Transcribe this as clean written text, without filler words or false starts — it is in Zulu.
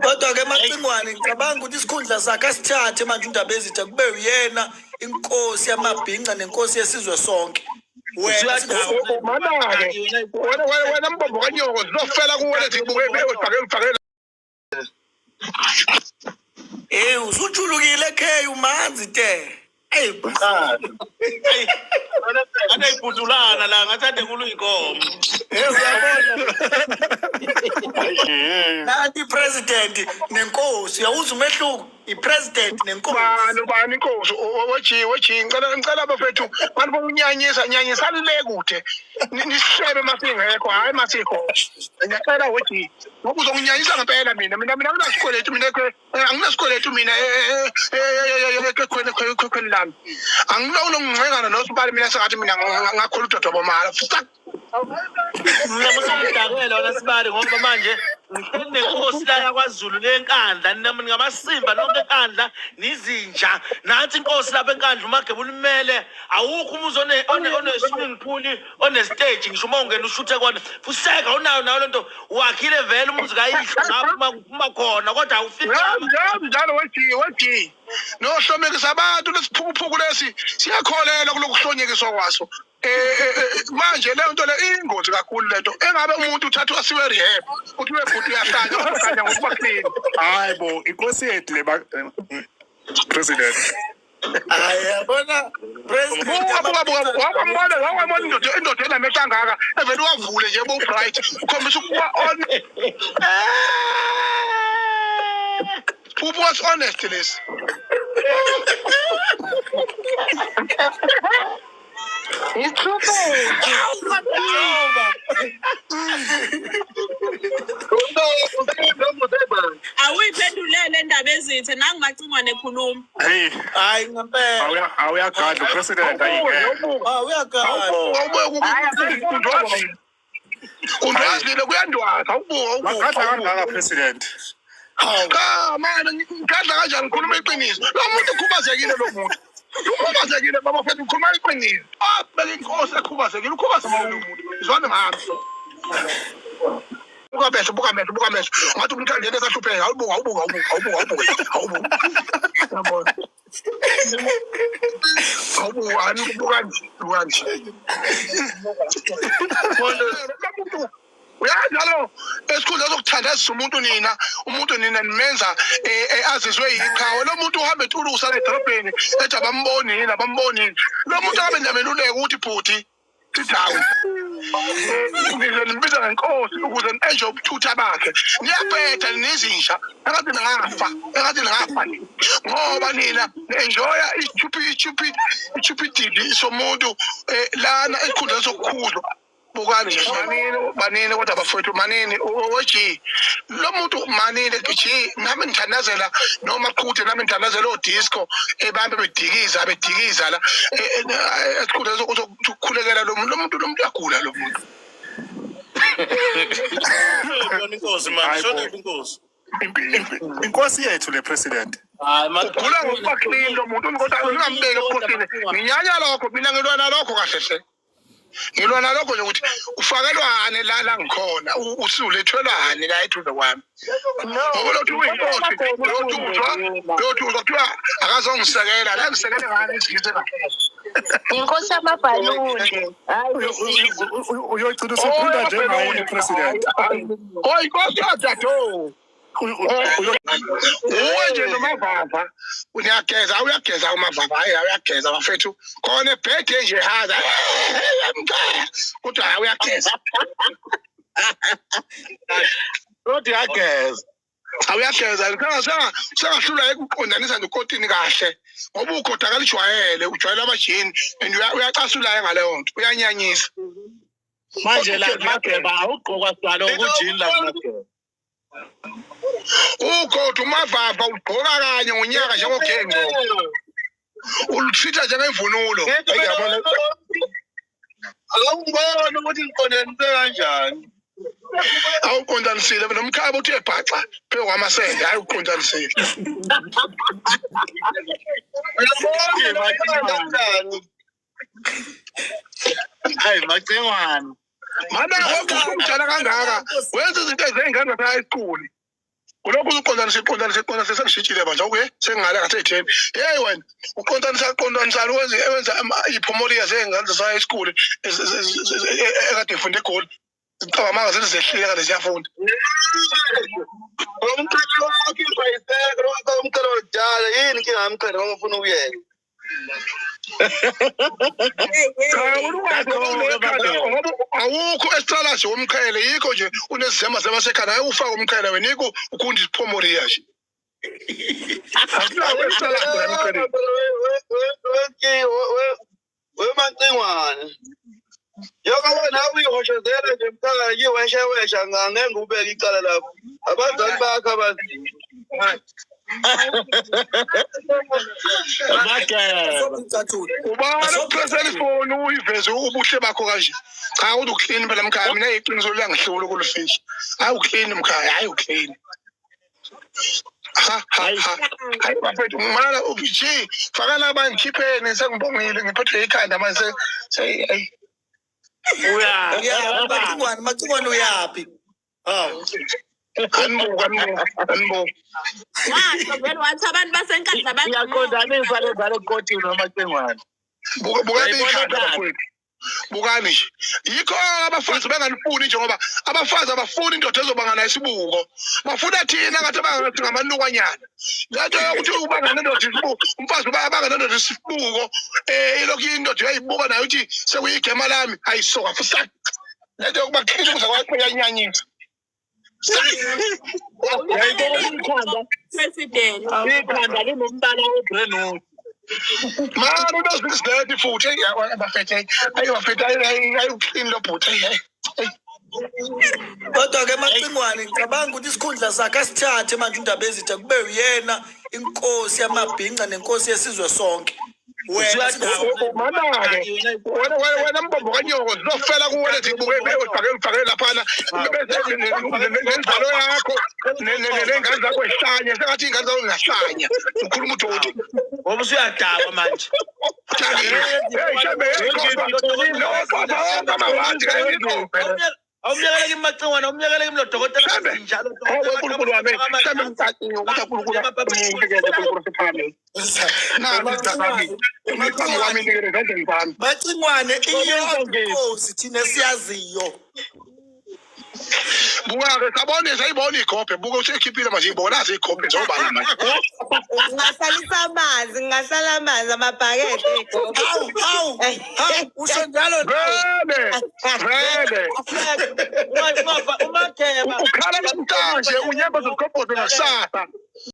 Kodwa-ke Macingwane, ngicabanga ukuthi isikhundla sakhe asithathe manje uNdabezitha, kube uyena inkosi yamabhinca nenkosi yesizwe sonke. Wena Mana-ke wena wena wena mbombo kanyoko zizofela kuwe lezi buke ufake ufake. Hey, usujulukile K, umanzi te. Hey, Ade ibhudulana la ngathi ade kuluyinkomo. Hey, uyabona. Nanti president nenkosi, uyawuzwa umehluko? I-president nenkosi. Bani ubani inkosi weji weji, ngicela bafethu bantu bokunyanyisa nyanyisani le kude, nisihlebe masingekho, hhayi masikho. Ngiyacela weji, ngoba uzonginyanyisa ngempela. Mina anginasikweletu mina, anginasikweletu mina ekhweni lami, anginongincengana nosibali mina sengathi mina ngakhula udodobo mahhala fuck. Mina musungidakela wena sibali, ngoba manje ngihleli nenkosi la yakwaZulu lenkandla, nina ningamasimba nonke enkandla nizinja. Nansi inkosi lapha enkandla uMagebula ulimele, awukho umuzi one one one swimming pool, one stage, ngisho uma ungena ushuthe kona fuseka unayo nayo lento wakhile vele umuzi kayihlo ngapha uma kuphuma khona kodwa awufiki. Yazi njalo weji weji nohlomekisa abantu, lesiphukuphuku lesi siyakholelwa kulokuhlonyekiswa kwaso. Manje leyo nto le iyingozi kakhulu lento, engabe umuntu uthathwa asiwe rehab, kuthiwe bhuti uyahlanya, uhlanya ngokuba clean. Hayi bo, inkosi yethu le president. Hayi, yabona president. Buka buka buka, wakwambona wakwambona indoda enamehlo angaka, evele uwavule nje bo bright, ukhombisa ukuba on Who was honest lesi. Awuyiphendulele indaba ezithe nanguMacingwane ekhuluma. Hey, Hayi ngempela. Awuyagadla upresident, ayingeke. Ah, uyagadla. Awubuka kundwazile, kuyandwaza, awubuka awubuka. Wagadla kangaka president. Cha mani, ngigadla kanjani? Ngikhuluma iqiniso, lo muntu ukhubazekile, lo muntu ukhubazekile baba fethu, ngikhuluma iqiniso. Ah, beka inkosi ekhubazekile, ukhubazekile lo muntu, izwane ngami. Buka amehlo, buka amehlo, buka amehlo, ngathi umuntu angene esahlupheka. Awubuka awubuka awubuka awubuka awubuka awubuka, yabona, awubuka, awubuka nje, buka nje lo muntu uyanjalo. Esikhundla sokuthandazisa umuntu nina, umuntu nina nimenza azizwe yiqhawe. Lo muntu uhambe etulusa la edolobheni ethi abamboni yini, abamboni yini. Lo muntu akabe niyameluleka ukuthi bhuti, sit down. Nize nimbiza ngenkosi ukuze ni-enjoy ubuthutha bakhe. Niyabheda nizinja, engathi ningafa, engathi ningafa nina, ngoba nina ni-enjoya i-stupidity somuntu lana esikhundleni sokukhuzwa. Bukani nje, manini manini, kodwa bafowethu manini oG, lo muntu manini G. Nami ngithandazela noma qhude, nami ngithandazela odisco ebambe bedikiza bedikiza la esikhundleni sokukhulekela lo muntu. Lo muntu, lo muntu uyagula lo muntu. Yona inkosi manje. Hayi bo. Shonephi inkosi? Inkosi yethu le president. Hayi. Ugula ngokuba clean lo muntu, kodwa ngingambeki ebukhosini. Nginyanya lokho mina, ngilwa nalokho kahle hle, ngilwa nalokho nje ukuthi ufakelwane la la ngikhona, usulethwelwane la eduze kwami, ngoba lothi uyinkosi, lothi uzwa, lothi uzwa kuthiwa akazongisekela la, ngisekele ngani izizwe? Inkosi yamabhaluni. Hayi besizwe. Uyogcina usuphinda njengaye president. Oh, inkosi yadado. Uwe nje nomavava uyageza, uyageza umavava, hayi uyageza bafethu, khona ebhede nje haza, kodwa hayi uyageza. Kodwa uyageza. Awuyageza, sengahlula ekuqondanisa nokotini kahle, ngoba ugoda kalijwayele, ujwayele amajini and uyacasula ngaleyo nto, uyanyanyisa. Manje la Mageba awugqokwa sidalo ukujini la Mageba. Ugoda umavava ugqoka kanye ngonyaka njengogenco, uluthitha njengemvunulo. Yabona. Awungiboni ukuthi ngiqondanise kanjani? Awuqondanisile nomkhaba uthi ebhaxa phezu kwamasende, hayi uqondanisile. Uyabona kanjani? Hayi Macingwane. Mana wonke umjala kangaka wenza izinto ezey'ngane zasehigh school. Ulokhu uqondanisa iqondanisa iqondanisa sengishintshile manje okay sengingale ngasetheni. Hey wena uqondanisa qondanisana wenze wenza iphomoliya zengane zase school ekade ifunde eGoli. Ngicabanga manga sezehlile kade ziyafunda. Umqhele wakhishwa yiseko lo umqhele wakudala yini inkinga yamqhele ngoba ufuna ukuyeka. Cha ulwazi unekhanda ngoba awukho esitalaje womqhele yikho nje unezizema zemasekhanda hayi ufake umqhele wena yikho ukhunda isiphomoliya nje. Akunawo esitalaje la emqheleni. Wemacingwane. Yoke wena uyihoshozela nje mntaka yiweshewesha ngeke ngubeke icala lapho. Abazali bakho abaziyo. Umcathulo. Ubani ukuphresela ifoni uyiveze ubuhle bakho kanje? Cha uthi uclean phela mkhaya mina iqiniso liyangihlula ukulifihla. Hayi uclean mkhaya, hayi uclean. Ha ha ha. Hayi bafethu ngimala uBG fakana abantu khipheni sengibongile ngiphethwe ikhanda manje se ayi Uyaphi? Uyaphi Macingwane, Macingwane uyaphi? Hawu. anibuka anibuka anibuka. Washo vele wathi abantu basenkandla bangcono. Iyaqondanisa le zalo kotini nomacingwane. Buka bukani Uyayibona ikhanda ikhanda? bafowethu. Bukani nje. Yikho abafazi bengalifuni nje ngoba abafazi abafuni indoda ezobanga nayo isibuko. Bafuna thina ngathi bangathi ngamanukanyana. Lento yokuthi ubanga nendoda isibuko, umfazi uba abanga nendoda isibuko, eh ilokhu indoda uyayibuka nayo uthi sekuyigema lami ayisoka futhi. Lento yokuba clean kuze kwaqiyanyanyisa. Uyayibona ikhanda? President. Ikhanda linombala we-brand. Mara unozizileti futhi eyi bafethu ayi bafethu ayi ayi uclean lo bhuti ayi ayi. Kodwa-ke Macingwane ngicabanga ukuthi isikhundla sakhe asithathe manje uNdabezitha kube uyena inkosi yamabhinca nenkosi yesizwe sonke. Wena Mana-ke wena wena wena mbombo kanyoko zizofela kuwe lezi buke ufake ufake laphana bese nenzalo yakho ney'ngane zakho zihlanye sengathi iy'ngane zakho zingahlanya ukhuluma udoti. Ngoba usuyadakwa manje. Hey shembe hey kodwa lo kodwa wonke amawadi kayikho. Awumyekele kimi Macingwane, awumyekele kimi lo dokotela Shembe. njalo. Oh uNkulunkulu wami shembe ngicacile ukuthi uNkulunkulu nginikeze uNkulunkulu siphamile. Nazi izizathu phambi kwami nikele ezandleni zami. Macingwane iyodwa inkosi thina esiyaziyo. Buka-ke sabona sayibona igobhe buka usekhiphile manje ibona nazi igobhe zobala manje. Ngingasalisa amanzi, ngingasala amanzi amabhakede ey'gobhe. Hawu hawu hawu usho njalo Vele vele Umakheba. ukhala namhlanje unyemba zokhobodo ngakusasa.